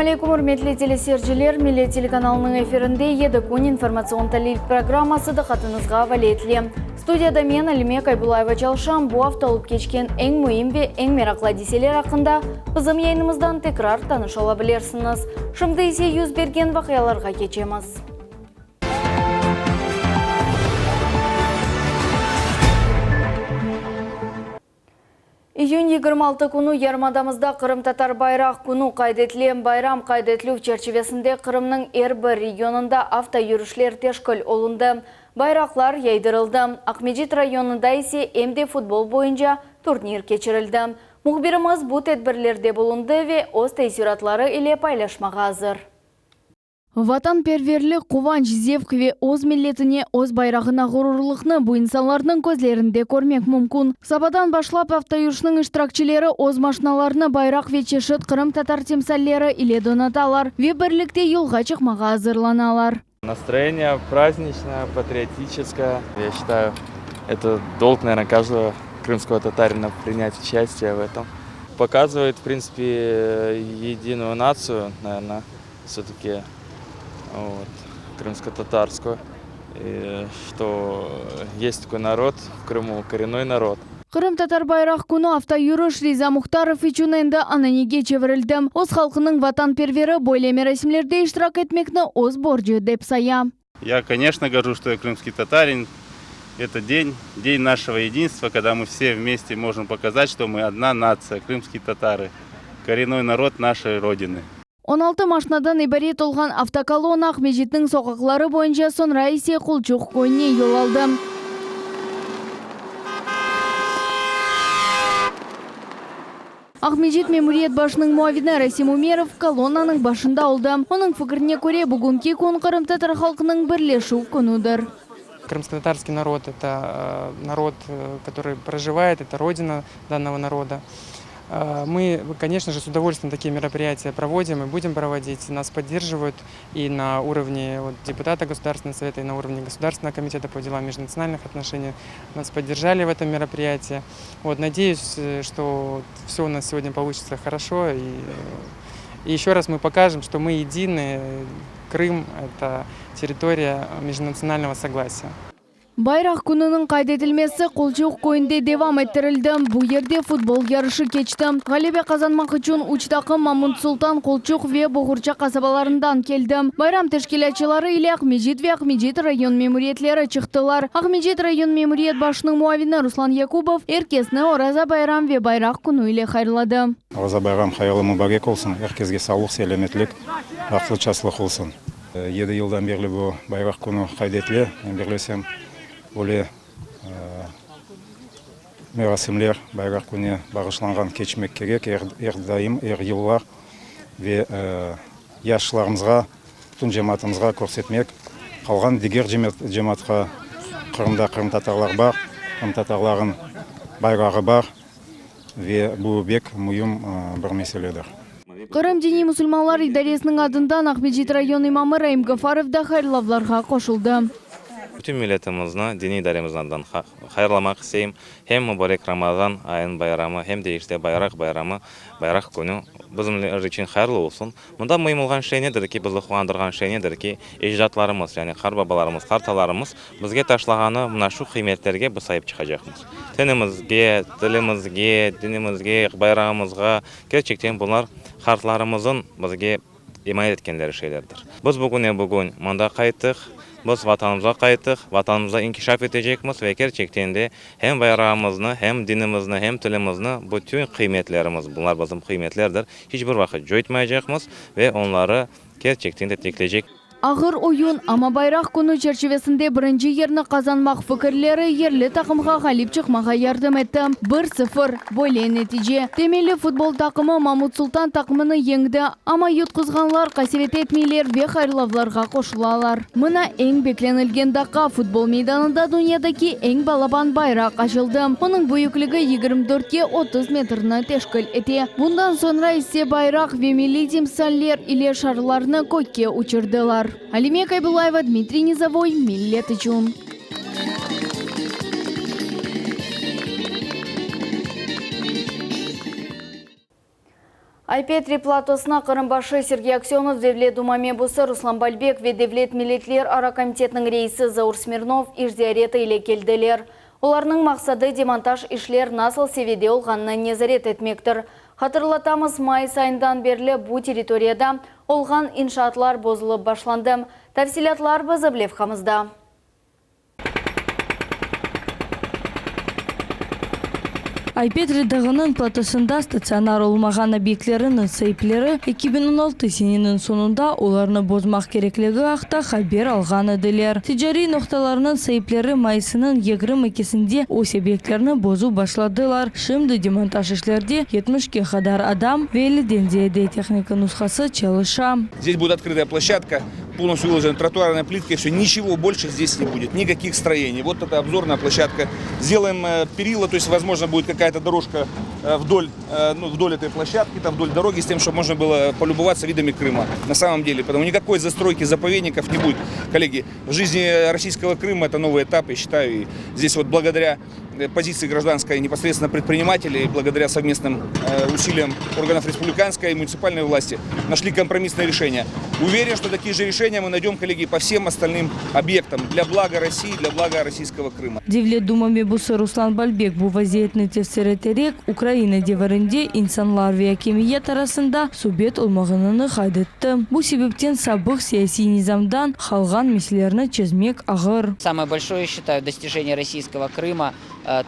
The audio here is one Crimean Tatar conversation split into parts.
Selâm aleyküm, ürmetli teleseyirciler! Millet telekanalınıñ efirinde Yedi kün informatsion talil programması diqqatıñızğa avale etile. Studiyada men, Alime Kaybulayeva çalışam. Bu afta olıp keçken eñ müim ve eñ meraqlı adiseler aqqında bizim yayınımızdan tekrar tanış ola bilersiñiz. Şimdi ise yüz bergen vaqialarğa keçemiz. İyün 26 künü yarımadamızda Qırımtatar bayraq künü qayd etile. Bayram qayd etilüv çerçivesinde Qırımnıñ er bir regionında avtoyürüşler teşkil olundı, bayraqlar yaydırıldı. Aqmescit rayonında ise em de futbol boyunca turnir keçirildi. Mühbirimiz bu tedbirlerde bulundı ve öz teessüratları ile paylaşmağa azır. Vatanperverlik, quvanç, zevq ve öz milletine, öz bayrağına ğururlıqnı bu insanlarnıñ közlerinde körmek mümkün. Sabadan başlap avtoyürüşniñ iştirakçileri öz maşinalarını bayraq ve çeşit qırımtatar timsalleri ile donatalar ve birlikte yolğa çıqmağa azırlanalar. Настроение праздничное, патриотическое. Я считаю, это долг, наверное, каждого крымского татарина принять участие в этом. Показывает, в принципе, единую нацию, наверное, все-таки вот, крымско-татарскую, и что есть такой народ в Крыму, коренной народ. Qırımtatar bayraq künü avtoyürüş Riza Muhtarov içün endi ananege çevirildi. Öz halqınıñ vatanperveri böyle merasimlerde iştirak etmekni öz borcu dep saya. Я, конечно, горжусь, что я крымский татарин. Это день, день нашего единства, когда мы все вместе можем показать, что мы одна нация, крымские татары, коренной народ нашей Родины. 16 maşinadan ibaret olğan avtokolonna Aqmescitniñ soqaqları boyunca, soñra ise Qulçuq köyüne yol aldı. Aqmescit memuriyet başınıñ muavini Rasim Umerov kolonnanıñ başında oldı. Onıñ fikrine köre, bugünki kün qırımtatar halqınıñ birleşüv künüdir. Крымско-татарский народ – это народ, который проживает, это родина данного народа. Мы, конечно же, с удовольствием такие мероприятия проводим и будем проводить. Нас поддерживают и на уровне вот, депутата Государственного совета, и на уровне Государственного комитета по делам межнациональных отношений. Нас поддержали в этом мероприятии. Вот, надеюсь, что все у нас сегодня получится хорошо. И еще раз мы покажем, что мы едины. Крым – это территория межнационального согласия. Bayraq kününiñ qayd etilmesi Qulçuq köyünde devam ettirildi. Bu yerde futbol yarışı keçti. Ğalebe qazanmaq içün üç taqım Mamut Sultan, Qulçuq ve Boğurça qasabalarından keldi. Bayram teşkilâtçıları ile Aqmescit ve Aqmescit rayon memuriyetleri çıqtılar. Aqmescit rayon memuriyet başınıñ muavini Ruslan Yakubov er kesni Oraza bayram ve Bayraq künü ile hayırladı. Oraza bayram hayırlı mubarek olsun, er kesge sağlıq, selâmetlik, bahtlı çaslıq olsun. Yedi yıldan berli bu Bayraq künü qayd etile. Men birlesem, böyle merasimler Bayraq kününe bağışlanğan keçmek kerek er daim, er yıllar ve yaşlarımızğa, bütün cemaatımızğa körsetmek, qalğan diger cemaatqa, Qırımda qırımtatarlar bar, qırımtatarlarnıñ bayrağı bar ve bu bek müim bir meseledir. Qırım diniy musulmanlar idaresiniñ adından Aqmescit rayon imamı Raim Gafarov da hayırlavlarğa qoşuldı. Bütün milletimizni diniy idaremizniñ adından hayırlamaq isteyim. Hem mubarek Ramazan ayınıñ bayramı, hem de işte Bayraq bayramı, Bayraq künü bizimler içün hayırlı olsun. Mında müim olğan şey nedir ki, bizni quvandırğan şey nedir ki, ecdatlarımız, yani qartbabalarımız, qartalarımız bizge taşlağanı mına şu qıymetlerge biz saip çıqacaqmız. Tenimizge, tilimizge, dinimizge, bayrağımızğa, kerçekten bunlar qartlarımızın bizge emanet etkenleri şeylerdir. Biz bugüne bugün mında qayttıq, biz Vatanımızğa qayttıq, Vatanımızda inkişaf etecekmiz ve kerçekten de Hem bayrağımıznı, hem dinimizni, hem tilimizni, bütün qıymetlerimiz, bunlar bizim qıymetlerdir, hiç bir vaqıt coytmaycaqmız ve onları kerçekten de tiklecek. Ağır oyun, amma Bayraq künü çerçivesinde birinci yerni qazanmaq fikirleri yerli taqımğa ğalip çıqmağa yardım etti. Bir, sıfır, böyle netice. Temelli futbol taqımı Mamut Sultan taqımını yeñdi, amma yutquzğanlar qasevet etmeyler ve hayırlavlarğa qoşulalar. Mına eñ beklenilgen daqqa, futbol meydanında dünyadaki eñ balaban bayraq açıldı. Onıñ büyükligi 24-ke 30 metrni teşkil ete. Bundan soñra ise bayraq ve milliy timsaller ile şarlarnı kökke uçurdılar. Alime Kaybullayeva, Dmitriy Nizovoy, Millet içün. Ay-Petri platosına Qırım başı Sergey Aksönov, Devlet Duma mebusı Ruslan Balbek ve Devlet milletlerara komitetiniñ reisi Zaur Smirnov iş ziyareti ile keldiler. Olarnıñ maqsadı, demontaj işler nasıl seviyede olğanını nezaret etmektir. Hatırlatamız, mayıs ayından berli bu territoriyada olğan inşaatlar bozulıp başlandı. Tafsilâtlar bizim levhamızda. Ay-Petri dağınıñ platosında statsionar olmağan obyektleriniñ saipleri 2016 seneniñ soñunda olarnı bozmaq kerekligi aqta haber alğan ediler. Ticariy noqtalarnıñ saipleri mayısınıñ 22-sinde öz obyektlerini bozup başladılar. Şimdi demontaj işlerde yetmişke qadar adam ve elliden ziyade tehnika nushası çalışa. Здесь будет открытая площадка, полностью выложена тротуарная плитка, и все, ничего больше здесь не будет, никаких строений. Вот это обзорная площадка. Сделаем перила, то есть, возможно, будет какая-то дорожка вдоль, ну, вдоль этой площадки, там, вдоль дороги, с тем, чтобы можно было полюбоваться видами Крыма. На самом деле, потому никакой застройки заповедников не будет. Коллеги, в жизни российского Крыма это новый этап, я считаю, и здесь вот благодаря позиции гражданской непосредственно предпринимателей, благодаря совместным усилиям органов республиканской и муниципальной власти нашли компромиссное решение. Уверен, что такие же решения мы найдем, коллеги, по всем остальным объектам для блага России, для блага российского Крыма. Devlet Duma mebusı Ruslan Balbek bu vaziyetni tefsir eterek, Ukraina devirinde insanlar ve akimiyet arasında subet olmağanını qayd etti. Bu sebepten sabıq siyasiy nizamdan qalğan meselelerni çezmek ağır. Самое большое, считаю, достижение российского Крыма,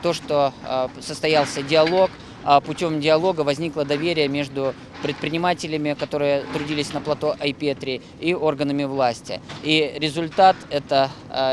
то, что состоялся диалог, а путем диалога возникло доверие между предпринимателями, которые трудились на плато Айпетри, и органами власти. И результат это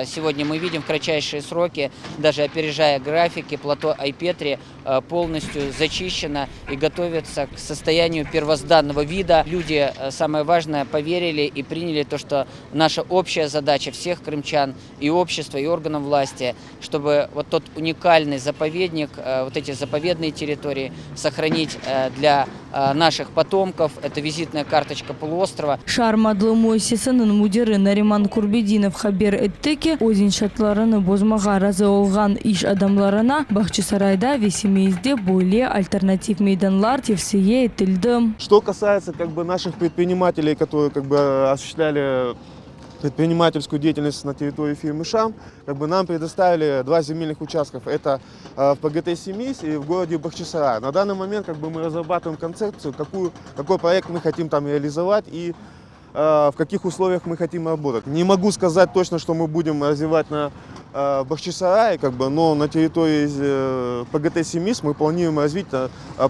сегодня мы видим в кратчайшие сроки, даже опережая графики, плато Айпетри полностью зачищено и готовится к состоянию первозданного вида. Люди, самое важное, поверили и приняли то, что наша общая задача всех крымчан и общества, и органов власти, чтобы вот тот уникальный заповедник, вот эти заповедные территории сохранить для наших потомков. Это визитная карточка полуострова. Şarm adlı müessiseniñ müdiri Nariman Kurbedinov haber etti ki, öz inşaatlarını bozmağa razı olğan iş adamlarına Bağçasarayda ve Simeizde böyle alternativ meydanlar tevsiye etildi. Что касается как бы наших предпринимателей, которые как бы осуществляли предпринимательскую деятельность на территории фирмы «Шарм», как бы нам предоставили два земельных участков. Это в ПГТ «Симеиз» и в городе Бахчисарай. На данный момент как бы мы разрабатываем концепцию, какой проект мы хотим там реализовать и в каких условиях мы хотим работать. Не могу сказать точно, что мы будем развивать на Бахчисарае, как бы, но на территории ПГТ «Симеиз» мы планируем развить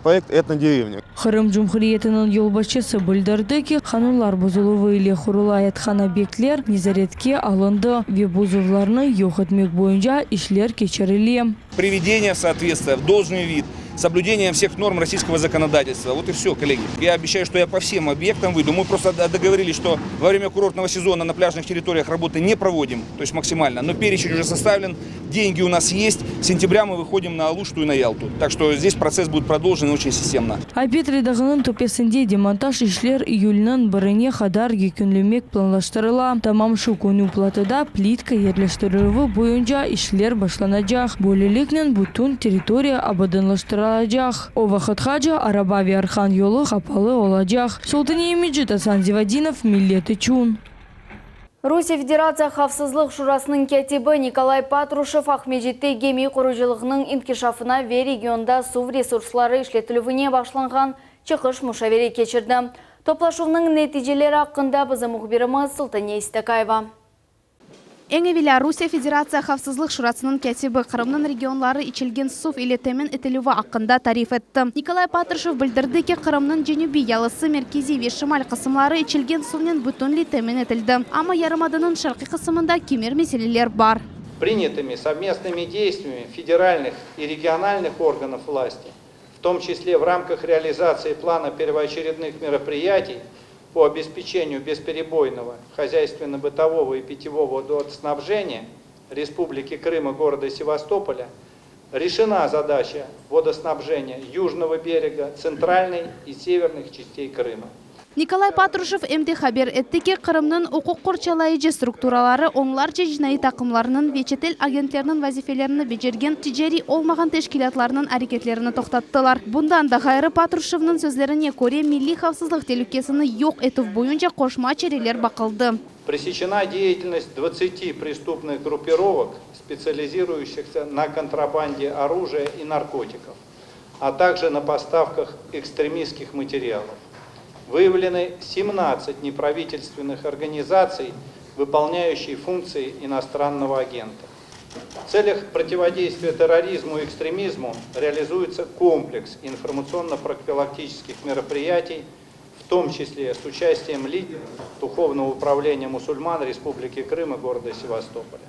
проект «Этнодеревня». Qırım Cumhuriyetiniñ yolbaşçısı bildirdi ki, qanunlar bozuluvı ile qurulayatqan obyektler nezaretke alındı ve bozuvlarnı yoq etmek boyunca işler keçirile. Приведение в соответствие, в должный вид, соблюдение всех норм российского законодательства. Вот и все, коллеги. Я обещаю, что я по всем объектам выйду. Мы просто договорились, что во время курортного сезона на пляжных территориях работы не проводим, то есть максимально. Но перечень уже составлен, деньги у нас есть. С сентября мы выходим на Алушту и на Ялту. Так что здесь процесс будет продолжен очень системно. Ay-Petri dağınıñ töpesinde demontaj işler iyülniñ birine qadar yekünlemek planlaştırıla. Tamam şu künü platoda plitka yerleştirilüvi boyunca işler başlanacaq. Böyleliknen bütün territoriya abadanlaştırılacaq. O vaqıtqace araba ve arqan yolu qapalı olacaq. Sultaniye Mecit, Asan Zivadinov, Millet içün. Rusiye Federatsiya Havfsızlıq Şurasınıñ kâtibi Nikolay Patruşev Aqmescitte gemi qurucılığınıñ inkişafına ve regionda suv resursları işletilüvine bağışlanğan çıqış muşavere keçirdi. Toplaşuvnıñ neticeleri aqqında bizim mühbirimiz Sultaniye İstakayeva. Eñ evelâ Rusiye Federatsiya Havfsızlıq Şurasınıñ kâtibi Qırımnıñ regionları içilgen suv ile temin etilüvi aqqında tarif etti. Nikolay Patruşev bildirdi ki, Qırımnıñ cenübiy yalısı, merkeziy ve şimal qısımları içilgen suvnen bütünley temin etildi. Amma yarımadanıñ şarqiy qısımında kimer meseleler bar. Принятыми совместными действиями федеральных и региональных органов власти, в том числе в рамках реализации плана первоочередных мероприятий по обеспечению бесперебойного хозяйственно-бытового и питьевого водоснабжения Республики Крым и города Севастополя, решена задача водоснабжения южного берега, центральной и северных частей Крыма. Nikolay Patruşev em de haber etti ki, Qırımnıñ uquq qorçalayıcı strukturaları onlarca cinaiy taqımlarnıñ ve çetel agentleriniñ vazifelerini becergen ticariy olmağan teşkilâtlarnıñ areketlerini toqtattılar. Bundan da ğayrı, Patruşevniñ sözlerine köre, milliy havfsızlıq telükesini yoq etüv boyunca qoşma çareler baqıldı. Пресечена деятельность двадцати преступных группировок, специализирующихся на контрабанде оружия и наркотиков, а также на поставках экстремистских материалов. Выявлены 17 неправительственных организаций, выполняющих функции иностранного агента. В целях противодействия терроризму и экстремизму реализуется комплекс информационно-профилактических мероприятий, в том числе с участием лидеров Духовного управления мусульман Республики Крым и города Севастополя.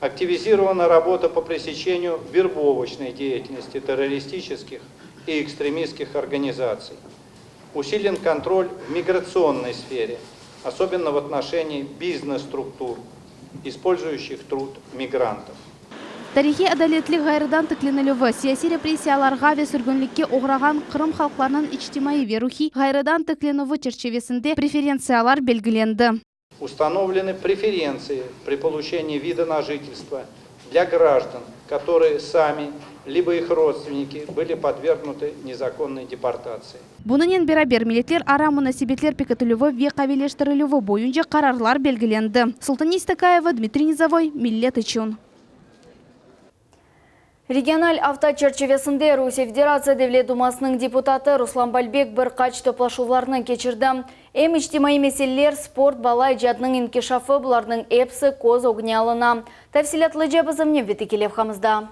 Активизирована работа по пресечению вербовочной деятельности террористических и экстремистских организаций. Усилен контроль в миграционной сфере, особенно в отношении бизнес-структур, использующих труд мигрантов. Tarihiy adaletlik ğayrıdan tiklenilüvi, siyasiy repressiyalarğa ve sürgünlikke oğrağan Qırım halqlarınıñ içtimaiy ve ruhiy ğayrıdan tiklenüvi çerçivesinde preferentsiyalar belgilendi. Установлены преференции при получении вида на жительство для граждан, которые сами либо их родственники были подвергнуты незаконной депортации. Bunınen beraber, milletlerara munasebetler pekitilüvi ve qaviyleştirilüvi boyunca qararlar belgilendi. Sultaniye Stakayeva, Dmitriy Nizovoy, Millet içün. Regional afta çerçivesinde Rusiye Federatsiya Devlet Dumasınıñ deputatı Ruslan Balbek bir qaç toplaşuvlarnı keçirdi. Em içtimaiy meseleler, sport, bala icadınıñ inkişafı, bularnıñ episi köz ögüne alına. Tafsilâtlıca bizim nevbetteki levhamızda.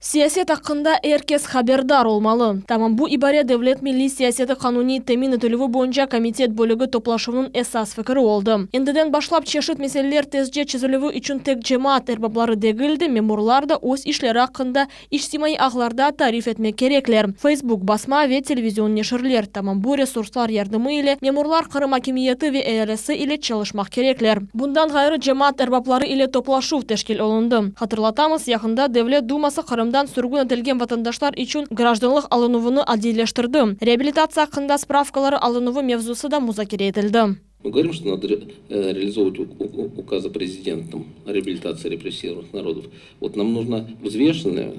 Siyaset aqqında er kes haberdar olmalı. Tamam bu ibare Devlet milliy siyaseti qanuniy temin etilüvi boyunca komitet bölügi toplaşuvınıñ esas fikiri oldı. Endiden başlap çeşit meseleler tezce çezilüvi içün tek cemaat erbapları degil de, memurlar da öz işleri aqqında içtimaiy ağlarda tarif etmek kerekler. Feysbuk, basma ve televizion neşirler, tamam bu resurslar yardımı ile memurlar Qırım akimiyeti ve ealisi ile çalışmaq kerekler. Bundan ğayrı cemaat erbapları ile toplaşuv teşkil olundı. Hatırlatamız, yaqında Devlet Duması Qırımdan sürgün etilgen vatandaşlar içün grajdanlıq alınuvını adiyleştirdi. Reabilitatsiya aqqında spravkaları alınuvı mevzusı da muzakere etildi. Мы говорим, что надо реализовывать указы президента о реабилитации репрессированных народов. Вот нам нужна взвешенная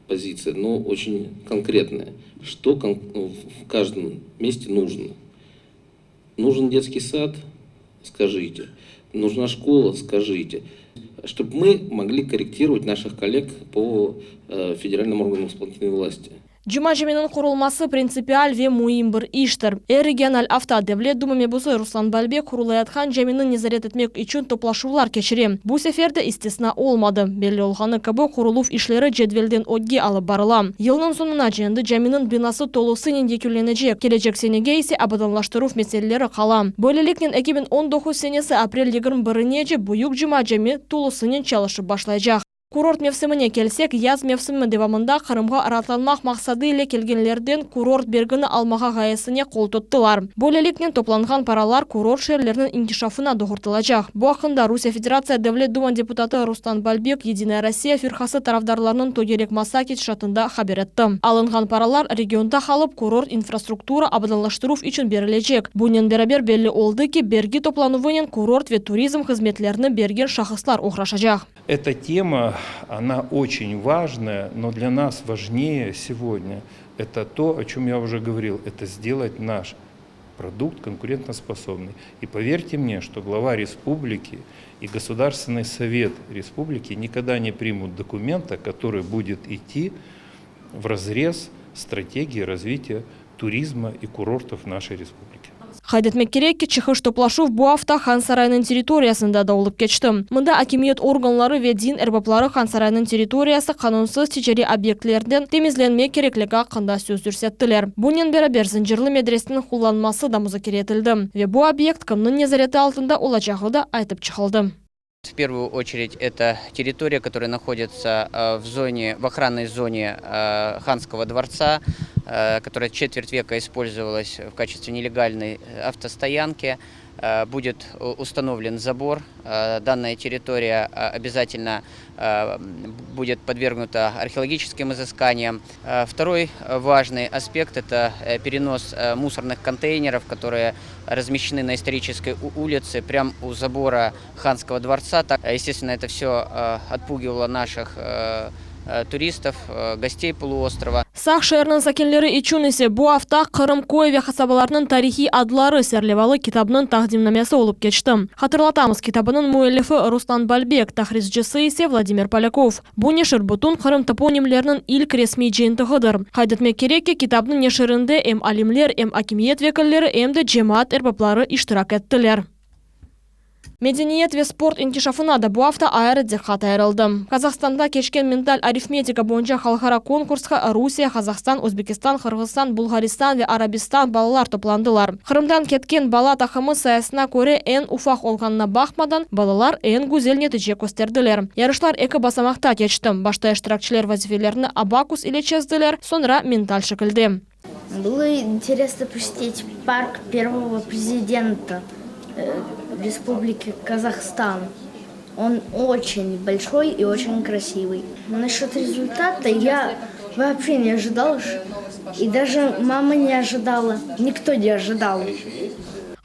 позиция, но очень конкретная. Что в каждом месте нужно? Нужен детский сад? Скажите. Нужна школа? Скажите. Чтобы мы могли корректировать наших коллег по федеральным органам исполнительной власти. Cuma caminiñ qurulması printsipial ve müim bir iştir. Er regional afta Devlet Duma mebusı Ruslan Balbek qurulayatqan camini nezaret etmek içün toplaşuvlar keçire. Bu sefer de istisna olmadı. Belli olğanı kibi, quruluv işleri cedvelden ögge alıp barıla. Yılnıñ soñunace endi caminiñ binası tolusınen yekünlenecek, kelecek senege ise abadanlaştıruv meseleleri qala. Böyleliknen, 2019 senesi aprel 21-nece büyük Cuma cami tolusınen çalışıp başlaycaq. Kurort mevsimine kelsek, yaz mevsimi devamında Qırımğa raatlanmaq maqsadı ile kelgenlerden kurort bergini almağa ğayesine qol tuttılar. Böyleliknen toplanğan paralar kurort şeerleriniñ inkişafına doğrultılacaq. Bu aqqında Rusiye Federatsiya Devlet Duma deputatı Ruslan Balbek Yedinaya Rossiya firqası tarafdarlarınıñ tögerek masa ketişatında haber etti. Alınğan paralar regionda qalıp, kurort infrastruktura abadanlaştıruv içün berilecek. Bunen beraber belli oldı ki, bergi toplanuvınen kurort ve turizm hızmetlerini bergen şahıslar oğraşacaq. Эта тема, она очень важная, но для нас важнее сегодня это то, о чем я уже говорил, это сделать наш продукт конкурентоспособный. И поверьте мне, что глава республики и Государственный совет республики никогда не примут документа, который будет идти в разрез стратегии развития туризма и курортов нашей республики. Qayd etmek kerek ki, çıqış toplaşuv bu afta Han sarayınıñ territoriyasında da olıp keçti. Mında akimiyet organları ve din erbapları Han sarayınıñ territoriyası qanunsız ticariy obyektlerden temizlenmek kerekligi aqqında söz yürsettiler. Bunen beraber Zıncırlı medreseniñ qullanması da muzakere etildi ve bu obyekt kimniñ nezareti altında olacağı da aytıp çıqıldı. В первую очередь это территория, которая находится в зоне, в охранной зоне Ханского дворца, которая четверть века использовалась в качестве нелегальной автостоянки. Будет установлен забор, данная территория обязательно будет подвергнута археологическим изысканиям. Второй важный аспект – это перенос мусорных контейнеров, которые размещены на исторической улице, прямо у забора Ханского дворца. Естественно, это все отпугивало наших туристов, гостей полуострова. Saq şeeriniñ sakinleri içün ise bu afta Qırım köy ve qasabalarınıñ tarihiy adları serlevalı kitabınıñ taqdimnamesi olıp keçti. Hatırlatamız, kitabınıñ müellifi Ruslan Balbek, taqrizcisi ise Vladimir Polâkov. Bu neşir bütün Qırım toponimleriniñ ilk resmiy cıyıntığıdır. Qayd etmek kerek ki, kitabnıñ neşirinde em alimler, em akimiyet vekilleri, em de cemaat erbapları iştirak ettiler. Medeniyet ve sport inkişafına da bu afta ayrı diqqat ayırıldı. Qazahstanda keçken mental arifmetika boyunca halqara konkursqa Rusiye, Qazahstan, Özbekistan, Qırğızstan, Bulğaristan ve Arabistan balalar toplandılar. Qırımdan ketken bala taqımı sayısına köre eñ ufaq olğanına baqmadan, balalar eñ güzel netice kösterdiler. Yarışlar eki basamaqta keçti, başta iştirakçiler vazifelerni abakus ile çezdiler, soñra mental şekilde. Было интересно посетить парк первого президента Республики Казахстан. Он очень большой и очень красивый. Насчет результата я вообще не ожидала, и даже мама не ожидала, никто не ожидал.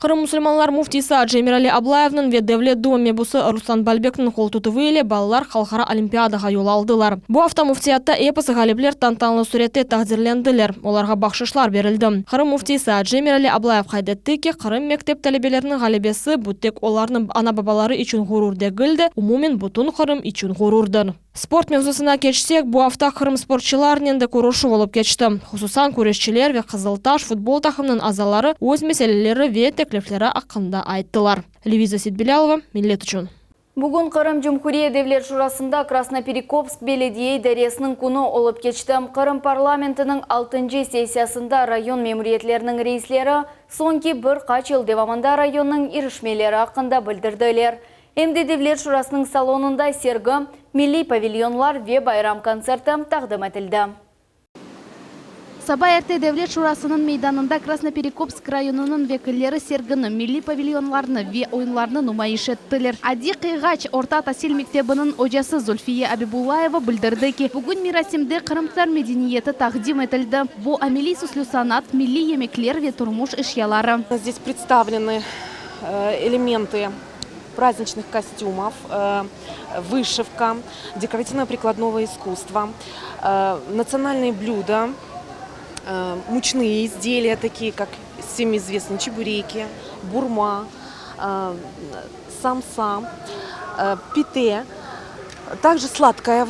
Qırım musulmanlar müftisi acı Emirali Ablayevniñ ve Devlet Duma mebusı Ruslan Balbekniñ qoltutuvı ile balalar halqara olimpiadağa yol aldılar. Bu afta müftiyatta episi ğalipler tantanalı sürette taqdirlendiler, olarğa bahşışlar berildi. Qırım müftisi acı Emirali Ablayev qayd etti ki, Qırım mektep talebeleriniñ ğalebesi, bu tek olarnıñ ana-babaları içün ğurur degil de, umumen bütün Qırım içün ğururdır. Sport mevzusına keçsek, bu afta Qırım sportçılarnen de körüşüv olıp keçti. Hususan, küreşçiler ve Qızıltaş futbol taqımınıñ azaları öz meseleleri ve teklifleri aqqında ayttılar. Leviza Seytbilâlova, Millet içün. Bugün Qırım Cumhuriye Devlet Şurasında Krasnoperekopsk belediye idaresiniñ künü olıp keçti. Qırım parlamentiniñ altıncı sessiyasında rayon memuriyetleriniñ reisleri soñki bir qaç yıl devamında rayonnıñ irişmeleri aqqında bildirdiler. Em de Devlet Şurasınıñ salonında sergi, milliy pavilyonlar ve bayram kontserti taqdim etildi. Saba erte Devlet Şurasınıñ meydanında Krasnoperekopsk rayonınıñ vekilleri sergini, milliy pavilyonlarnı ve oyunlarnı numayış ettiler. Adi Qıyğaç orta tasil mektebiniñ ocası Zulfiye Abibullayeva bildirdi ki, bugün merasimde qırımtatar medeniyeti taqdim etildi, bu ameliy süslü sanat, milliy yemekler ve turmuş eşyaları. Zdes predstavlenı elementı prazdniçnıh kostümov, vışivka, dekorativno-prikladnogo iskusstva, natsionalnıye blüda, muçnıye izdeliya, takiye kak vsem izvestnıy çebureki, burma, samsa, pite, takje sladkaya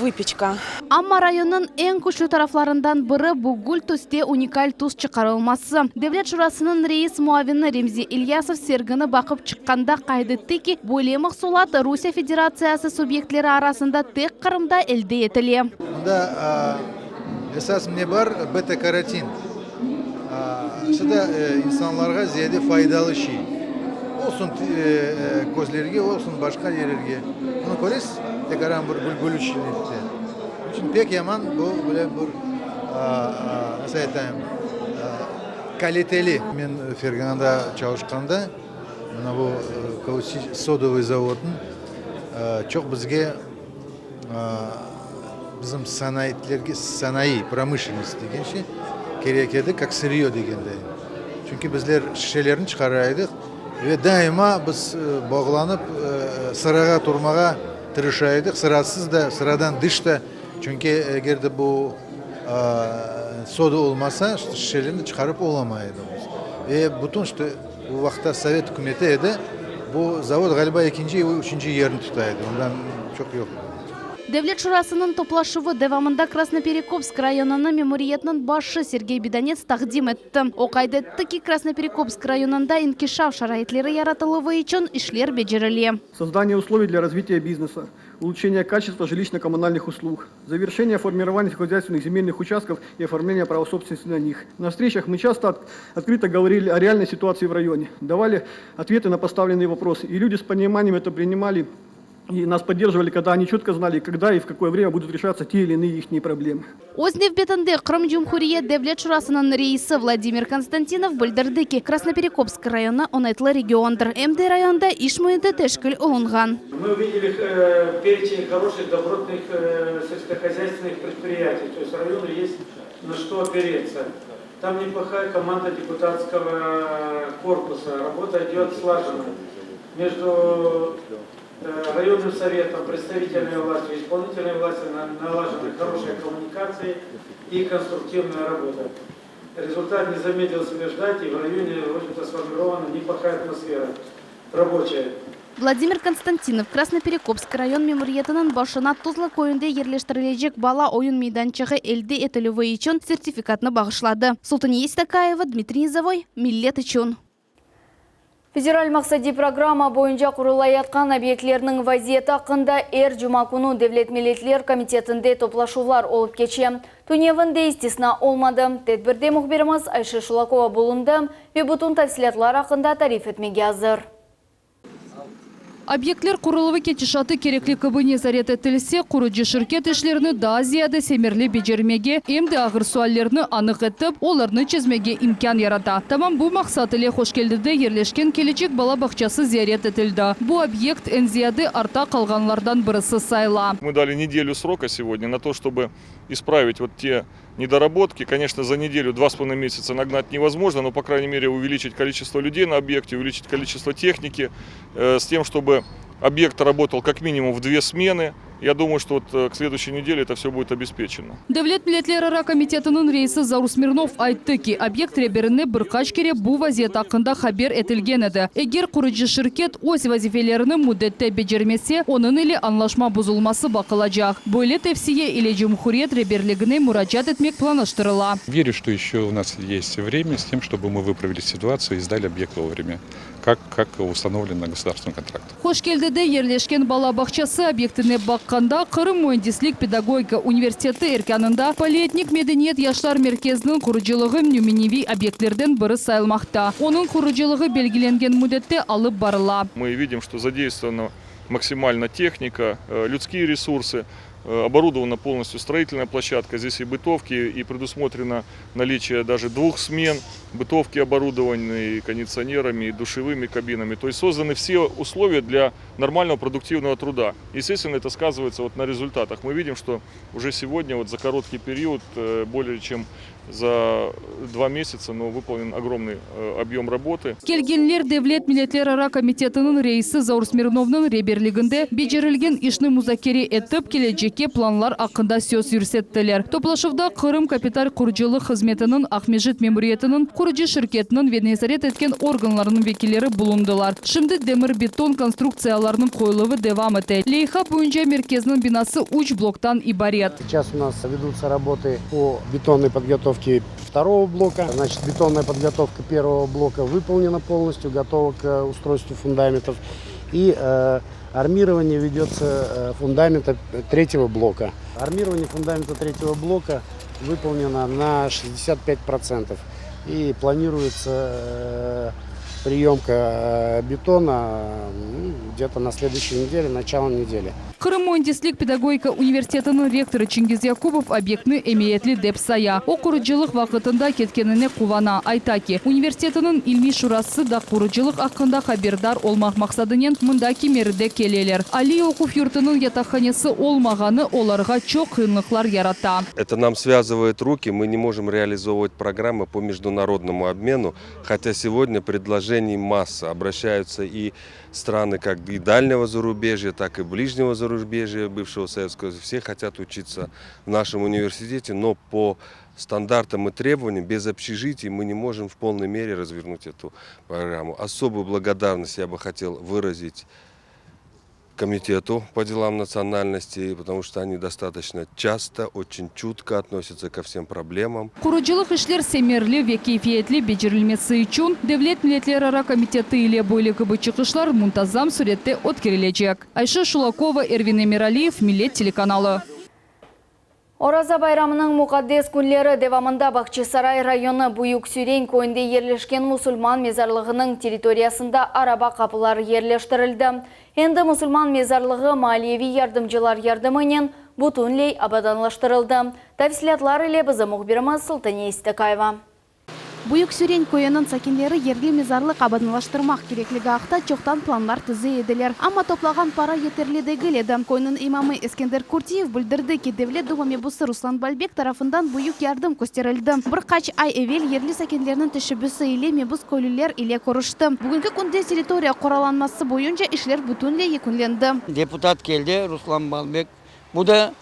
vıpeçka. Amma rayonnıñ eñ küçlü taraflarından biri, bu gül tüste unikal tüs çıqarılması. Devlet şurasınıñ reis muavini Remzi İlyasov sergini baqıp çıqqanda qayd etti ki, böyle mahsulat Rusiye Federatsiyası subyektleri arasında tek Qırımda elde etile. Mında esas ne bar, beta-karotin. Şu da insanlarğa ziyade faydalı şey. Olsun közlerge, olsun başqa yerlerge. Bunı köresiz, tekaran bir gül içinde. Onıñ içün pek yaman bu böyle bir, nasıl aytayım, kaliteli. Men Ferganada çalışqanda, mına bu sodovıy zavodnıñ çoq bizge Bizim sanaitlerge, sanayı, promışlennost degen şey kerek edi, kak sıryo degenday. Çünki bizler şişelerni çıqara edik ve daima biz bağlanıp sırağa turmağa tırışa edik, sırasız da, sıradan dış da, çünki eger de bu soda olmasa, şişelerni çıqarıp olamay edik. Ve bütün işte bu vaqıtta sovet ükümeti edi, bu zavod ğaliba ekinci, üçünci yerni tuta edi, ondan çoq yoq edi. Devlet şurasınıñ toplaşuvı devamında Krasnoperekopsk rayonını memuriyetniñ başı Sergey Bedanets taqdim etti. O qayd etti ki, Krasnoperekopsk rayonında inkişaf şaraitleri yaratıluvı içün işler becerile. Создание условий для развития бизнеса, улучшение качества жилищно-коммунальных услуг, завершение формирования сельскохозяйственных земельных участков и оформление права собственности на них. На встречах мы часто открыто говорили о реальной ситуации в районе, давали ответы на поставленные вопросы, и люди с пониманием это принимали. И нас поддерживали, когда они четко знали, когда и в какое время будут решаться те или иные ихние проблемы. Öz nevbetinde Qırım Cumhuriyet Devlet Şurasınıñ reisi Vladimir Konstantinov bildirdi ki, Krasnoperekopsk rayonı oñaytlı regiondır, em de rayonda iş müiti teşkil olunğan. Мы увидели перечень хороших, добротных сельскохозяйственных предприятий, то есть району есть на что опереться. Там неплохая команда депутатского корпуса, работа идет слаженно. Между районным советом, представительной властью, исполнительной властью налажены хорошие коммуникации и конструктивная работа. Результат не замедлил себя ждать, и в районе, в общем-то, сформирована неплохая атмосфера рабочая. Vladimir Konstantinov Krasnoperekopsk rayon memuriyetiniñ başına Tuzla köyünde yerleştirilecek bala oyun meydançığı elde etilüvi içün sertifikatnı bağışladı. Sultaniye Stakayeva, Dmitriy Nizovoy, Millet içün. Federal maqsadiy programma boyunca qurulayatqan obyektlerniñ vaziyeti aqqında er cuma künü Devlet milletler komitetinde toplaşuvlar olıp keçe. Tünevin de istisna olmadı. Tedbirde mühbirimiz Ayşe Şulakova bulundı ve bütün tafsilâtlar aqqında tarif etmege azır. Obyektler quruluvı ketişatı kerekli kibi nezaret etilse, qurucı şirket işlerini daa ziyade semerli becermege, em de ağır suallerni anıq etip, olarnı çezmege imkân yarata. Tamam bu maqsat ile Hoşkeldide yerleşken Kelecek bala bağçası ziyaret etildi. Bu obyekt eñ ziyade arta qalğanlardan birisi sayıla. Мы дали неделю срока сегодня на то, чтобы исправить вот те недоработки. Конечно, за неделю, два с половиной месяца нагнать невозможно, но, по крайней мере, увеличить количество людей на объекте, увеличить количество техники, с тем, чтобы объект работал как минимум в две смены. Я думаю, что вот к следующей неделе это все будет обеспечено. Devlet milletlerara komitetiniñ reisi Zaur Smirnov ayttı ki, obyekt reberine bir qaç kere bu vaziyet aqqında haber etilgen edi. Eger qurucı şirket öz vazifelerini müddette becermese, onıñ ile añlaşma bozulması baqılacaq. Böyle tevsiye ile cumhuriyet reberligine muracaat etmek planlaştırıla. Верю, что еще у нас есть время с тем, чтобы мы выправили ситуацию и сдали объект вовремя, как, как установлено государственным контрактом. Hoşkeldide yerleşken bala bağçası obyektine baqqanda, Qırım müendislik-pedagogika universiteti erkânında Polietnik medeniyet yaşlar merkeziniñ qurucılığı nümüneviy obyektlerden biri sayılmaqta. Onıñ qurucılığı belgilengen müddette alıp barıla. Мы видим, что задействована максимально техника, людские ресурсы, оборудована полностью строительная площадка. Здесь и бытовки, и предусмотрено наличие даже двух смен, бытовки оборудованы и кондиционерами, и душевыми кабинами. То есть созданы все условия для нормального продуктивного труда. Естественно, это сказывается вот на результатах. Мы видим, что уже сегодня вот за короткий период, более чем за два месяца, но выполнен огромный объем работы. Kelgenler Devlet milletlerara komitetiniñ reisi Zaur Smirnovnıñ reberliginde becerilgen işni muzakere etip, kelecekke planlar aqqında söz yürsettiler. Toplaşuvda Qırım kapital qurucılıq hızmetiniñ Aqmescit memuriyetiniñ, qurucı şirketiniñ ve nezaret etken organlarınıñ vekilleri bulundılar. Şimdi demir-beton konstruktsiyalarınıñ qoyuluvı devam ete. Leyha boyunca merkezniñ binası üç bloktan ibaret. Сейчас у нас ведутся работы по бетонной подготовке второго блока. Значит, бетонная подготовка первого блока выполнена полностью, готова к устройству фундаментов. И э, армирование ведется э, фундамента третьего блока. Армирование фундамента третьего блока выполнено на 65%. И планируется э, приемка э, бетона ну, где-то на следующей неделе, начало недели. Qırım müendislik pedagogika universitetiniñ rektorı Çingiz Yakubov obyektni emiyetli dep saya. O, qurucılıq vaqıtında ketkenine quvana. Ayta ki, universitetiniñ ilmiy şurası da qurucılıq aqqında haberdar olmaq maqsadınen mında kimeride keleler. Aliy oquv yurtunıñ yataqhanesi olmağanı olarğa çoq qıyınlıqlar yarata. Это нам связывает руки, мы не можем реализовывать программы по международному обмену, хотя сегодня предложений масса. Обращаются и страны как и дальнего зарубежья, так и ближнего зарубежья бывшего Советского Союза. Все хотят учиться в нашем университете, но по стандартам и требованиям без общежитий мы не можем в полной мере развернуть эту программу. Особую благодарность я бы хотел выразить комитету по делам национальностей, потому что они достаточно часто, очень чутко относятся ко всем проблемам. Qurucılıq işler semereli ve keyfiyetli becerilmesi içün Devlet milletlerara komiteti ile böyle kibi çıqışlar muntazam sürette ötkerilecek. Ayşe Şulakova, Ervin Emiraliyev, Millet telekanalı. Oraza bayramınıñ muqaddes künleri devamında Bağçasaray rayonı Büyük Süren köyünde yerleşken musulman mezarlığınıñ territoriyasında araba qapıları yerleştirildi. Endi musulman mezarlığı maaliyeviy yardımcılar yardımınen bütünley abadanlaştırıldı. Tafsilâtlar ile bizim mühbirimiz Sultaniye İstekayeva. Büyük Süren köyüniñ sakinleri yerli mezarlıq abadanlaştırmaq kerekligi aqta çoqtan planlar tize ediler. Amma toplağan para yeterli degil edi. Köyniñ imamı Eskender Kurtiyev bildirdi ki, Devlet Duma mebusı Ruslan Balbek tarafından büyük yardım kösterildi. Bir qaç ay evel yerli sakinlerniñ teşebbüsi ile mebus köylüler ile körüşti. Bugünki künde territoriya qoralanması boyunca işler bütünley yekünlendi. Deputat keldi, Ruslan Balbek. Bu da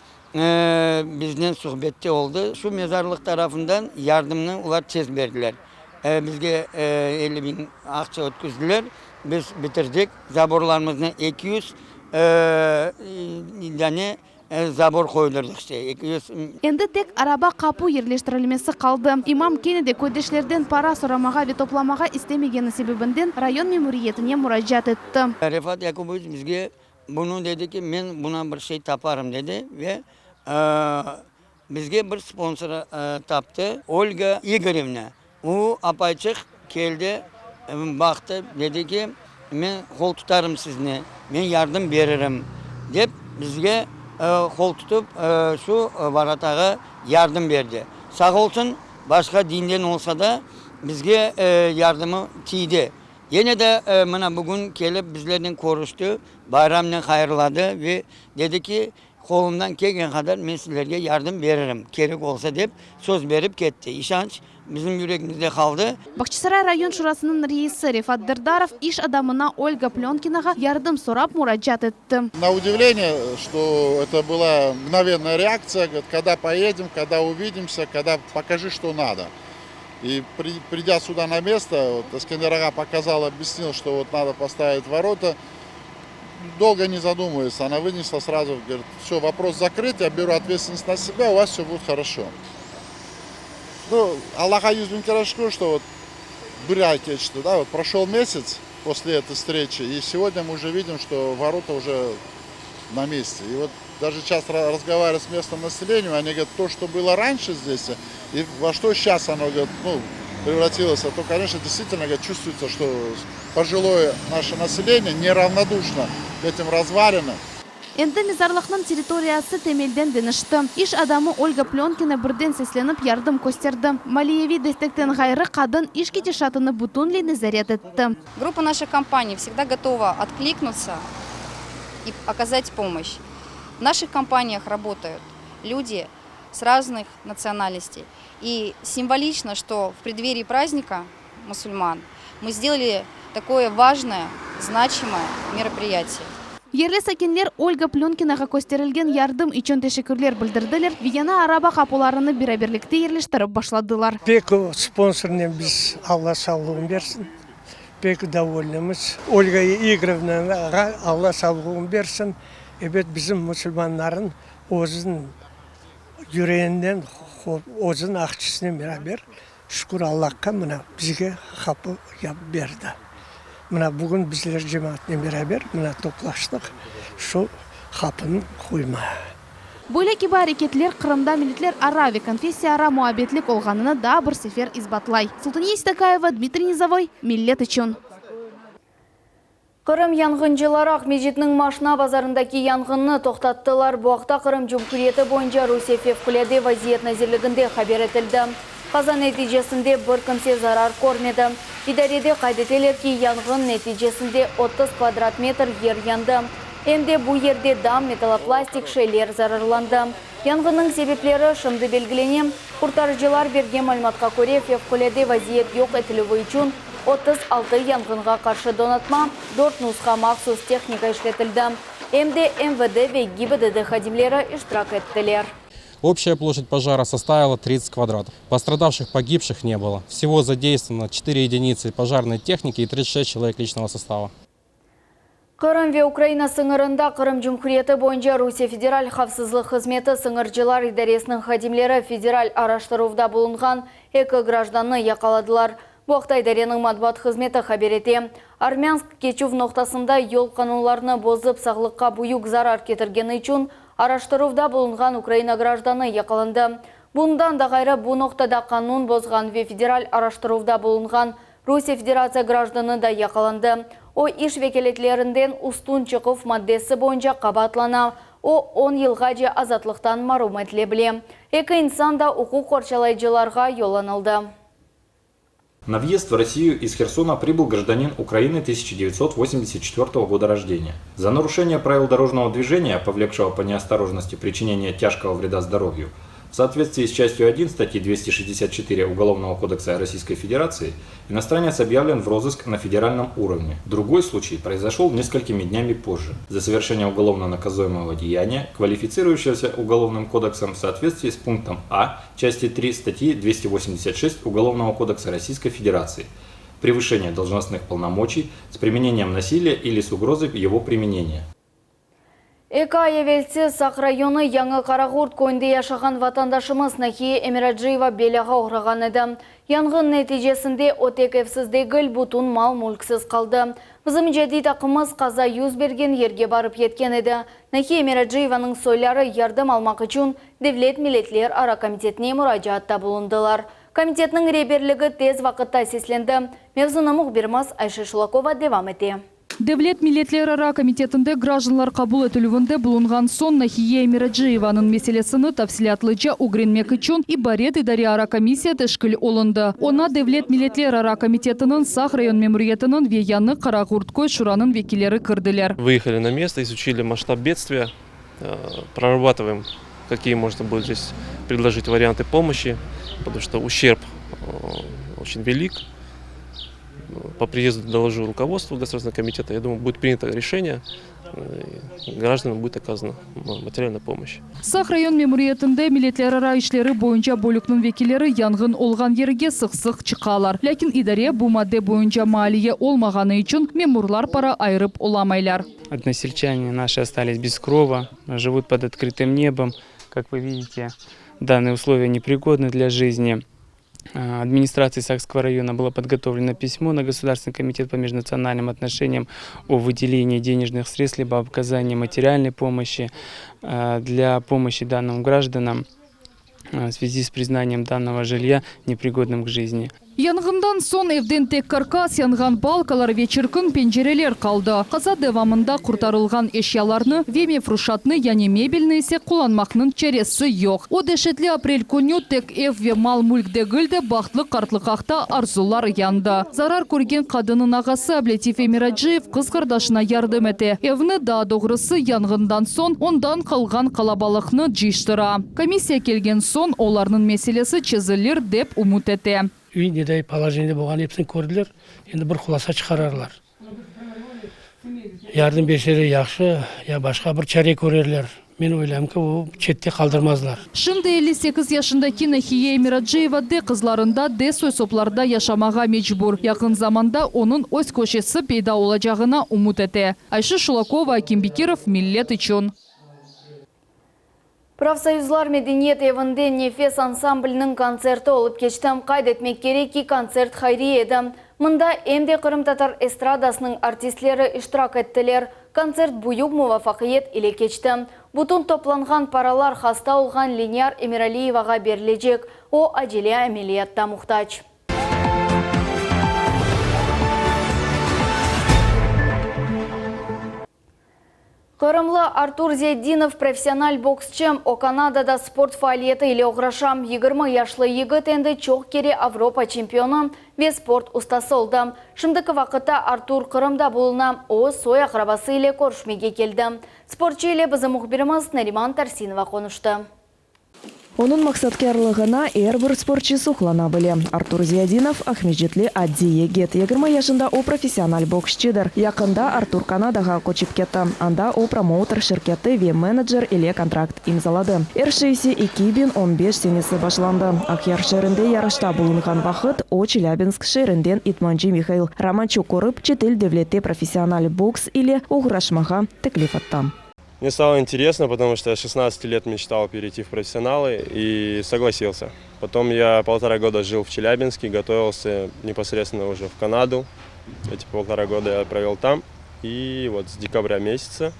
Biznen suhbette oldı. Şu mezarlıq tarafından yardımnı olar tez berdiler. Bizge 50 biñ aqça ötküzdiler. Biz bitirdik. Zaborlarımıznı 200 dane zabor qoydurdıq, işte, 200. Endi tek araba qapu yerleştirilmesi qaldı. İmam kene de köydeşlerden para soramağa ve toplamağa istemegeni sebebinden rayon memuriyetine muracaat etti. Refat Yakuboviç bizge Bunı dedi ki, men buna bir şey taparım, dedi ve bizge bir sponsor taptı, Olga İgorevna. O apayçıq keldi, baqtı, dedi ki, men qol tutarım sizni, men yardım beririm, dep bizge qol tutıp, şu varatağa yardım berdi. Sağ olsun, başqa dinden olsa da, bizge yardımı tiydi. Yine de mına bugün kelip bizlernen körüşti, bayramnen hayırladı ve dedi ki, qolumdan kelgen qadar men sizlerge yardım beririm, kerek olsa dep söz berip ketti. İşanç bizim yüregimizde qaldı. Bağçasaray rayon şurasınıñ reisi Refat Derdarov iş adamına Olga Plönkinağa yardım sorap muracaat etti. Na udivleniye, çto eto byla mgnovennaya reaktsiya, govorit, kogda poedem, kogda uvidimsâ, kogda pokaji, çto nado. И придя сюда на место, вот Эскендер ağa показал, объяснил, что вот надо поставить ворота. Долго не задумываясь, она вынесла сразу, говорит, все, вопрос закрыт, я беру ответственность на себя, у вас все будет хорошо. Ну, Allağa 100 biñ kere şükür, что вот bir ay keçti, да, вот прошел месяц после этой встречи, и сегодня мы уже видим, что ворота уже на месте. И вот даже сейчас разговаривая с местным населением, они говорят, то, что было раньше здесь, и во что сейчас оно, говорит, ну, превратилось, то, конечно, действительно, говорит, чувствуется, что пожилое наше население неравнодушно к этим развалинам. Endi mezarlıqnıñ territoriyası temelden deñişti. İş adamı Olga Plönkina birden seslenip yardım kösterdi. Maliyeviy destekten ğayrı, qadın iş ketişatını bütünley nezaret etti. Группа наших компаний всегда готова откликнуться и оказать помощь. В наших компаниях работают люди с разных национальностей. И символично, что в преддверии праздника мусульман мы сделали такое важное, значимое мероприятие. Yerli sakinler Olga Plönkinağa kösterilgen yardım içün teşekkürler bildirdiler ve yañı araba qapularını beraberlikte yerleştirip başladılar. Pek sponsornen biz Alla sağlığın bersin, pek dovolnımız. Olga İgorevnağa Alla sağlığın bersin. Ebet, bizim musulmanların özüniñ yüreğinden, özüniñ aqçısınen beraber, şükür Allahqa, mına bizge qapı yapıp berdi. Mına bugün bizler cemaatnen beraber mına toplaştıq şu qapını qoymağa. Böyle kibi areketler Qırımda milletlerara ve konfessiyaara muabbetlik olğanını daa bir sefer isbatlay. Sultaniye Seytakayeva, Dmitriy Nizovoy, Millet içün. Qırım yanğıncıları Aqmescitniñ maşna bazarındaki yanğınnı toqtattılar. Bu aqta Qırım Cumhuriyeti boyunca Rusiye Fevqulâde vaziyet nazirliginde haber etildi. Qaza neticesinde bir kimse zarar körmedi. İdarede qayd eteler ki, yanğın neticesinde 30 kvadrat metr yer yandı. Em de bu yerde dam, metalloplastik şeyler zararlandı. Yanğınnıñ sebepleri şimdi belgilene. Qurtarıcılar bergen malümatqa köre, fevqulâde vaziyet yoq etilüvi içün 36 yanğınğa qarşı donatma, dört nusha mahsus tehnika işletildi. Em de MVD ve GİBDD hadimleri iştirak ettiler. Общая площадь пожара составила 30 квадратов. Пострадавших, погибших не было. Всего задействовано 4 единицы пожарной техники и 36 человек личного состава. Qırım ve Ukraina sıñırında Qırım Cumhuriyeti boyunca Rusiye Federal havfsızlıq hızmeti sıñırcılar idaresiniñ hadimleri federal araştıruvda bulunğan eki grajdannı yaqaladılar. Bu aqta idareniñ matbuat hızmeti haber ete. Armânsk keçüv noqtasında yol qanunlarını bozıp sağlıqqa büyük zarar ketirgeni içün. Araştıruvda bulunğan Ukraina grajdanı yaqalandı. Bundan da ğayrı, bu noqtada qanun bozğan ve federal araştıruvda bulunğan Rusiye Federatsiya grajdanı da yaqalandı. O, iş vekâletlerinden üstün çıquv maddesi boyunca qabaatlana. O, on yılğace azatlıqtan marum etile bile. Eki insan da uquq qorçalayıcılarğa yollanıldı. На въезд в Россию из Херсона прибыл гражданин Украины 1984 года рождения. За нарушение правил дорожного движения, повлекшего по неосторожности причинение тяжкого вреда здоровью, в соответствии с частью 1 статьи 264 Уголовного кодекса Российской Федерации, иностранец объявлен в розыск на федеральном уровне. Другой случай произошел несколькими днями позже. За совершение уголовно наказуемого деяния, квалифицирующегося Уголовным кодексом в соответствии с пунктом А части 3 статьи 286 Уголовного кодекса Российской Федерации превышение должностных полномочий с применением насилия или с угрозой его применения. Eki ay evelsi Saq rayonı Yañı Qaraqurt köyünde yaşağan vatandaşımız Nahiye Emiracıyeva belâğa oğrağan edi. Yanğın neticesinde o tek evsiz degil, bütün mal-mülksiz qaldı. Bizim icadiy taqımımız qaza 100 bergen yerge barıp yetken edi. Nahiye Emiracıyevanıñ soyları yardım almaq içün Devlet milletlerara komitetine muracaatta bulundılar. Komitetniñ reberligi tez vaqıtta seslendi. Mevzunı mühbirimiz Ayşe Şulakova devam ete. Devlet milletlerara komitetinde grajdanlar qabul etilüvinde bulunğan soñ Nahiye Emiracıyevanıñ meselesini tafsilâtlıca ögrenmek içün ibaret idareara komissiya teşkil olundı. Oña Devlet milletlerara komitetiniñ Saq rayon memuriyetiniñ ve Yañı Qaraqurt köy şuranıñ vekilleri kirdiler. Выехали на место, изучили масштаб бедствия, прорабатываем, какие можно будет здесь предложить варианты помощи, потому что ущерб очень велик. По приезду доложу руководству Государственного комитета. Я думаю, будет принято решение, гражданам будет оказана материальная помощь. Saq rayon memuriyetinde milletlerara işleri boyunca bölükniñ vekilleri yanğın olğan yerge sıq-sıq çıqalar. Lâkin idare bu madde boyunca maliye olmağanı içün memurlar para ayırıp olamaylar. Односельчане наши остались без крова, живут под открытым небом. Как вы видите, данные условия непригодны для жизни. Администрации Сакского района было подготовлено письмо на Государственный комитет по межнациональным отношениям о выделении денежных средств либо оказании материальной помощи для помощи данным гражданам в связи с признанием данного жилья непригодным к жизни. Yanğından soñ evden tek karkas, yanğan balkalar ve çirkin pencereler qaldı. Qaza devamında qurtarılğan eşyalarnı ve mefruşatnı, yani mebelni ise qullanmaqnıñ çaresi yoq. O deşetli aprel künü tek ev ve mal-mülk degil de bahtlı qartlıq aqta arzular yandı. Zarar körgen qadınnıñ ağası Ablâtif Emiracıyev qız qardaşına yardım ete. Evni daa doğrusı yanğından soñ ondan qalğan qalabalıqnı cıyıştıra. Komissiya kelgen soñ olarnıñ meselesi çezilir dep ümüt ete. Üy neday положение de bolğan episini kördiler, endi bir hulâsa çıqararlar. Yardım berseler yahşı, ya başqa bir çare körerler. Men oylayım ki, o çette qaldırmazlar. Şimdi 58 yaşındaki Nahiye Emiracıyeva de qızlarında, de soy-soplarda yaşamağa mecbur. Yaqın zamanda onıñ öz köşesi peyda olacağına ümüt ete. Ayşe Şulakova, Akim Bekirov, Millet içün. Profsoyuzlar medeniyet evinde Nefes ansambliniñ kontserti olıp keçti. Qayd etmek kerek ki, kontsert hayriye edi. Mında em de qırımtatar estradasınıñ artistleri iştirak ettiler. Kontsert büyük muvafaqiyet ile keçti. Bütün toplanğan paralar hasta olğan Leniyar Emiraliyevağa berilecek. O, acele ameliyatqa muhtac. Qırımlı Artur Ziyatdinov professional boksçı. O Kanadada sport faaliyeti ile oğraşa. 20 yaşlı yigit endi çoq kere Avropa çempionı ve sport ustası oldı. Şimdiki vaqıtta Artur Qırımda buluna. O, soy-aqrabası ile körüşmege keldi. Sportçı ile bizim mühbirimiz Nariman Tarsinova qonuştı. Onıñ maqsatkârlığına er bir sportçı suqlana bile. Artur Ziyadinov, Aqmescitli adiy yigit. 20 yaşında o professional boksçıdır. Yaqında Artur Kanadağa köçip ketti. Anda o promouter şirketi ve menecer ile kontrakt imzaladı. Er şey ise 2015 senesi başlandı. Aqyar şeerinde yarışta bulunğan vaqıt o Çelâbinsk şeerinden idmancı Mihail Romançuk körip, çetel devlette professional boks ile oğraşmağa teklif etti. Мне стало интересно, потому что я 16 лет мечтал перейти в профессионалы и согласился. Потом я полтора года жил в Челябинске, готовился непосредственно уже в Канаду. Эти полтора года я провел там. И вот с декабря месяца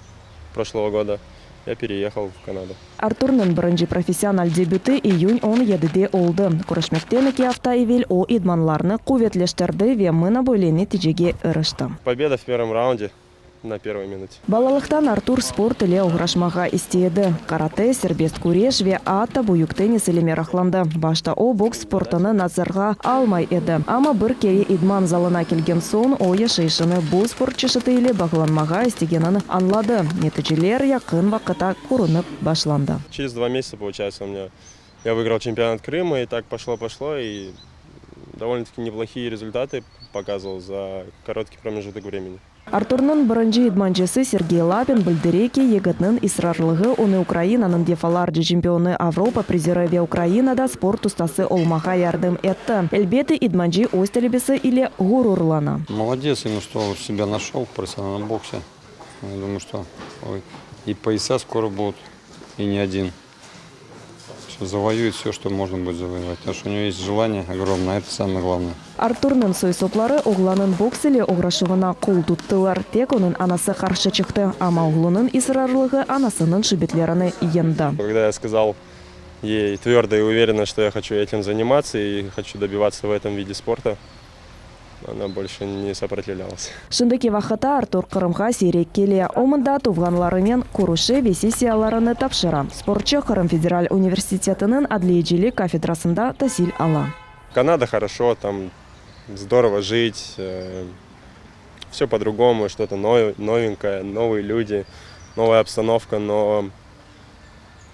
прошлого года. Я переехал в Канаду. Arturnıñ birinci professional debüti iyün on yedide oldı. Körüşmekten eki afta evel o, idmanlarnı quvetleştirdi ve mına böyle neticege irişti. Победа в первом раунде na pervoy minute. Balalıqtan Artur sport ile oğraşmağa istey edi. Karate, serbest küreş ve atta büyük tennis ile meraqlandı. Başta o, boks sportını nazarğa almay edi. Amma bir kere idman zalına kelgen soñ, o, yaşayışını bu sport çeşiti ile bağlanmağa istegenini añladı. Neticeler yaqın vaqıtta körünip başlandı. Через два месяца, получается, у меня я выиграл чемпионат Крыма, и так пошло-пошло, и довольно-таки неплохие результаты показывал за короткий промежуток времени. Arturnıñ birinci idmancısı Sergey Lapin bildire ki, yigitniñ israrlığı onı Ukrainanıñ defalarca çempionı, Avropa prizeri ve Ukrainada sport ustası olmağa yardım etti. Elbette, idmancı öz talebesi ile ğururlana. Молодец, именно что себя нашел в профессиональном боксе. Я думаю, что и пояса скоро будут, и не один. Что завоюет все, что можно будет завоевать. Потому что у него есть желание огромное, это самое главное. Arturnıñ soy-sopları oğlannıñ boks ile oğraşuvına qol tuttılar. Tek onıñ anası qarşı çıqtı, amma oğlunıñ israrlığı anasınıñ şübetlerini yeñdi. Когда я сказал ей твердо и уверенно, что я хочу этим заниматься и хочу добиваться в этом виде спорта, она больше не сопротивлялась. Şimdiki vaqıtta Artur Qırımğa siyrek kele. O mında tuvğanlarınen körüşe ve sessiyalarını tapşıra. Sportçı Qırım federal universitetiniñ adliyecilik kafedrasında tasil ala. Канада хорошо, там здорово жить, все по-другому, что-то новенькое, новые люди, новая обстановка, но,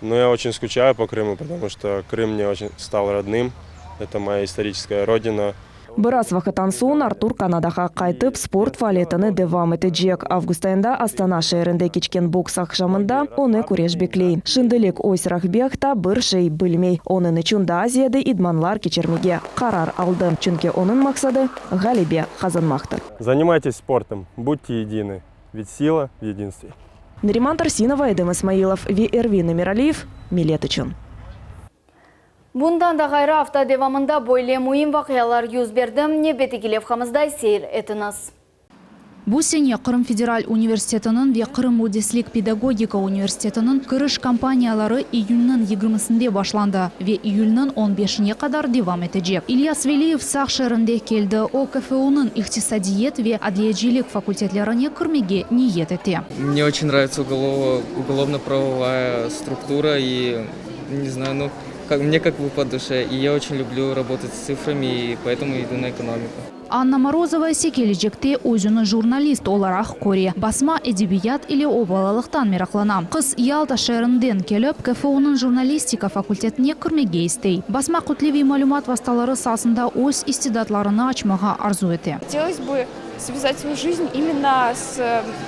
но я очень скучаю по Крыму, потому что Крым мне очень стал родным, это моя историческая родина. Biraz vaqıttan soñ Artur Kanadağa qaytıp, sport faaliyetini devam etecek. Avgust ayında Astana şeerinde keçken boks aqşamında onı küreş bekley. Şimdilik öz raqbi aqta bir şey bilmey. Onıñ içün daa ziyade idmanlar keçirmege qarar aldı, çünki onıñ maqsadı, ğalebe qazanmaqtır. Занимайтесь спортом, будьте едины, ведь сила в единстве. Nariman Tarsinova, Edem Ismailov ve Ervin Emiraliyev, Millet içün. Bundan da ğayrı afta devamında böyle müim vaqialar yüz berdi, nevbetteki levhamızda seyir etiñiz. Bu sene Qırım federal universitetiniñ ve Qırım müendislik pedagogika universitetiniñ kiriş kampaniyaları iyünniñ yigirmisinde başlandı ve iyülniñ on beşine qadar devam etecek. İlyas Veliyev Saq şeerinde keldi. O, KFUnıñ iqtisadiyet ve adliyecilik fakultetlerine kirmege niyet ete. Мне очень нравится уголовно-правовая структура и, не знаю, ну, как, мне как бы по душе. И я очень люблю работать с цифрами, и поэтому иду на экономику. Anna Morozova ise kelecekte özüni jurnalist olaraq köre. Basma edebiyat ile o balalıqtan meraqlana. Qız Yalta şeerinden kelip, KFUnıñ jurnalistika fakultetine kirmege istey. Basma kütleviy malümat vastaları saasında öz istidatlarını açmağa arzu ete. Хотелось бы связать свою жизнь именно с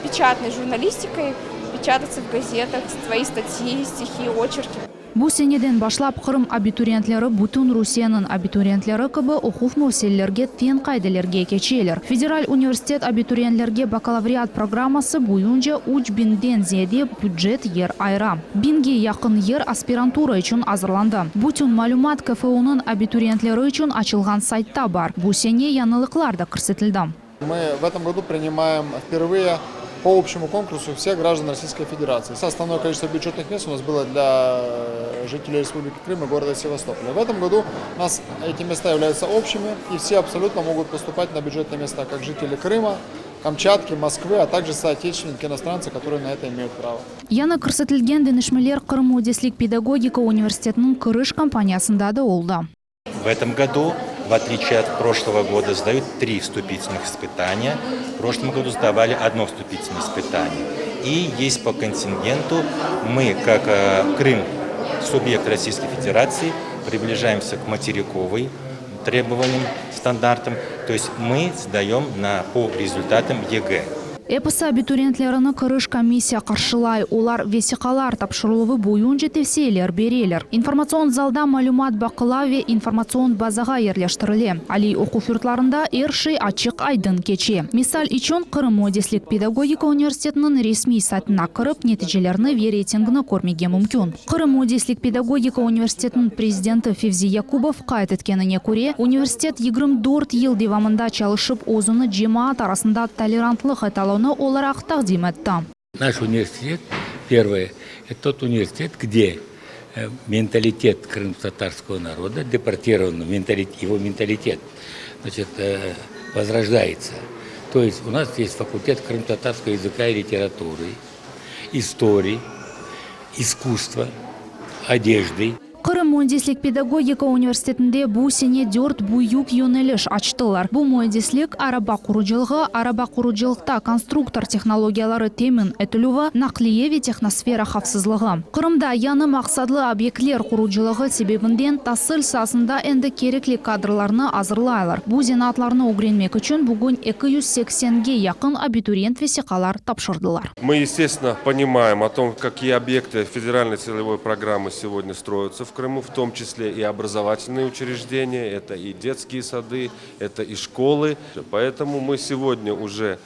печатной журналистикой, печататься в газетах, свои статьи, стихи, очерки. Bu seneden başlap Qırım abituriyentleri bütün Rusiyeniñ abituriyentleri kibi oquv müessiselerge teñ qaidelerge keçeler. Federal universitet abituriyentlerge bakalavriat programması boyunca üç biñden ziyade bücet yer ayıra. Biñge yaqın yer aspirantura içün azırlandı. Bütün malümat KFUnıñ abituriyentleri içün açılğan saytta bar. Bu sene yañılıqlar da kirsetildi. Мы в этом году принимаем впервые по общему конкурсу всех граждан Российской Федерации. Основное количество бюджетных мест у нас было для жителей Республики Крым и города Севастополя. В этом году у нас эти места являются общими, и все абсолютно могут поступать на бюджетные места, как жители Крыма, Камчатки, Москвы, а также соотечественники, иностранцы, которые на это имеют право. Yañı kirsetilgen deñişmeler Qırım müendislik pedagogika universitetiniñ kiriş kampaniyasında da oldı. В этом году, в отличие от прошлого года, сдают три вступительных испытания. В прошлом году сдавали одно вступительное испытание. И есть по контингенту, мы, как Крым, субъект Российской Федерации, приближаемся к материковой требованиям, стандартам. То есть мы сдаем на, по результатам ЕГЭ. Episi abituriyentlerini kiriş komissiya qarşılay. Olar vesiqalar tapşırıluvı boyunca tevsiyeler bereler. İnformatsion zalda malümat baqıla ve informatsion bazağa yerleştirile. Aliy oquv yurtlarında er şey açıq-aydın keçe. Misal içün, Qırım müendislik pedagogika universitetiniñ resmiy saytına kirip, neticelerni ve reytingni körmege mümkün. Qırım müendislik pedagogika universitetiniñ prezidenti Fevzi Yakubov qayd etkenine köre, universitet 24 yıl devamında çalışıp, özüni cemaat arasında tolerantlıq etalonı olaraq taqdim etti. Наш университет, первое. Это тот университет, где э, менталитет крымско-татарского народа, депортированный менталитет, его менталитет, значит, э, возрождается. То есть у нас есть факультет крымско-татарского языка и литературы, истории, искусства, одежды. Qırım müendislik pedagogika universitetinde bu sene dört büyük yöneliş açtılar. Bu müendislik, araba qurucılığı, araba qurucılıqta konstruktor tehnologiyaları temin etilüvi, naqliye ve tehnosfera havfsızlığı. Qırımda yañı maqsatlı obyektler qurucılığı sebebinden tasil saasında endi kerekli kadrlarnı azırlaylar. Bu zenaatlarnı ögrenmek içün bugün 280 ge yaqın abituriyent vesiqalar tapşırdılar. Мы, естественно, понимаем о том, какие объекты федеральной целевой программы сегодня строятся в Крыму, в том числе и образовательные учреждения, это и детские сады, это и школы. Поэтому мы сегодня уже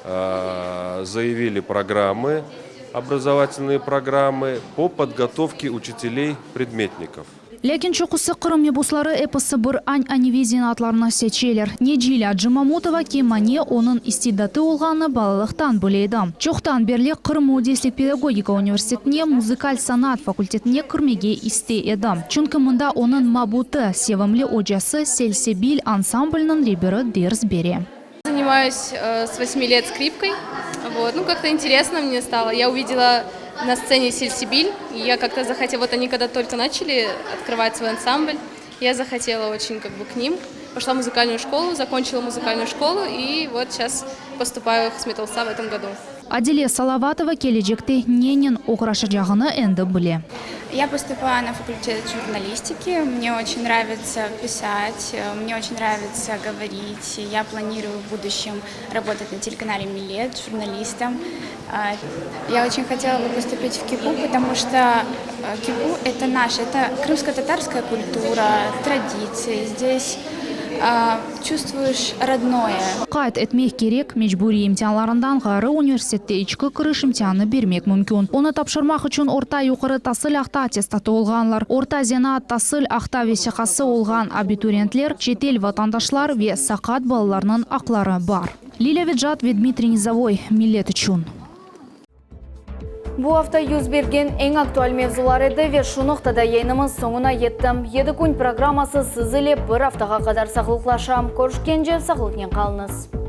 э, заявили программы, образовательные программы по подготовке учителей-предметников. Lâkin çoqusı Qırım mebusları episi bir ananeviy zenaatlarnı seçeler. Necilâ Acimamutova kemane onıñ istidatı olğanını balalıqtan bile edi. Çoqtan berli Qırım müendislik pedagogika universitetine muzıkal sanat fakultetine kirmege istey edi. Çünki mında onıñ mabutı, sevimli ocası Selsebil ansambliniñ reberi ders bere. Занимаюсь э, с 8 лет скрипкой. Вот. Ну, как-то интересно мне стало. Я увидела на сцене Сельсибиль, и я как-то захотела, вот они когда только начали открывать свой ансамбль, я захотела очень как бы к ним. Пошла в музыкальную школу, закончила музыкальную школу, и вот сейчас поступаю в Хасмет в этом году. Adile Salavatova kelecekte nenen oğraşacağını endi bile. Я поступаю на факультет журналистики. Мне очень нравится писать, мне очень нравится говорить. Я планирую в будущем работать на телеканале «Миллет» журналистом. А, Я очень хотела бы поступить в КИПУ, потому что э, КИПУ – это наша, это крымско-татарская культура, традиции. Здесь а, чувствуешь родное. Qayd etmek kerek, mecburiy imtianlarından ğayrı universitette içki kiriş imtianı bermek mümkün. Onı tapşırmaq içün orta yuqarı tasil aqta attestatı olğanlar, orta zenaat tasil aqta vesiqası olğan abituriyentler, çetel vatandaşlar ve saqat balalarnıñ aqları bar. Lilâ Vecat ve Dmitriy Nizovoy, Millet içün. Bu afta yüz bergen eñ aktual mevzular edi ve şu noqtada yayınımız soñuna yetti. 7 kün programması siz ile bir aftağa qadar sağlıqlaşa. Körüşkence sağlıqnen qalıñız.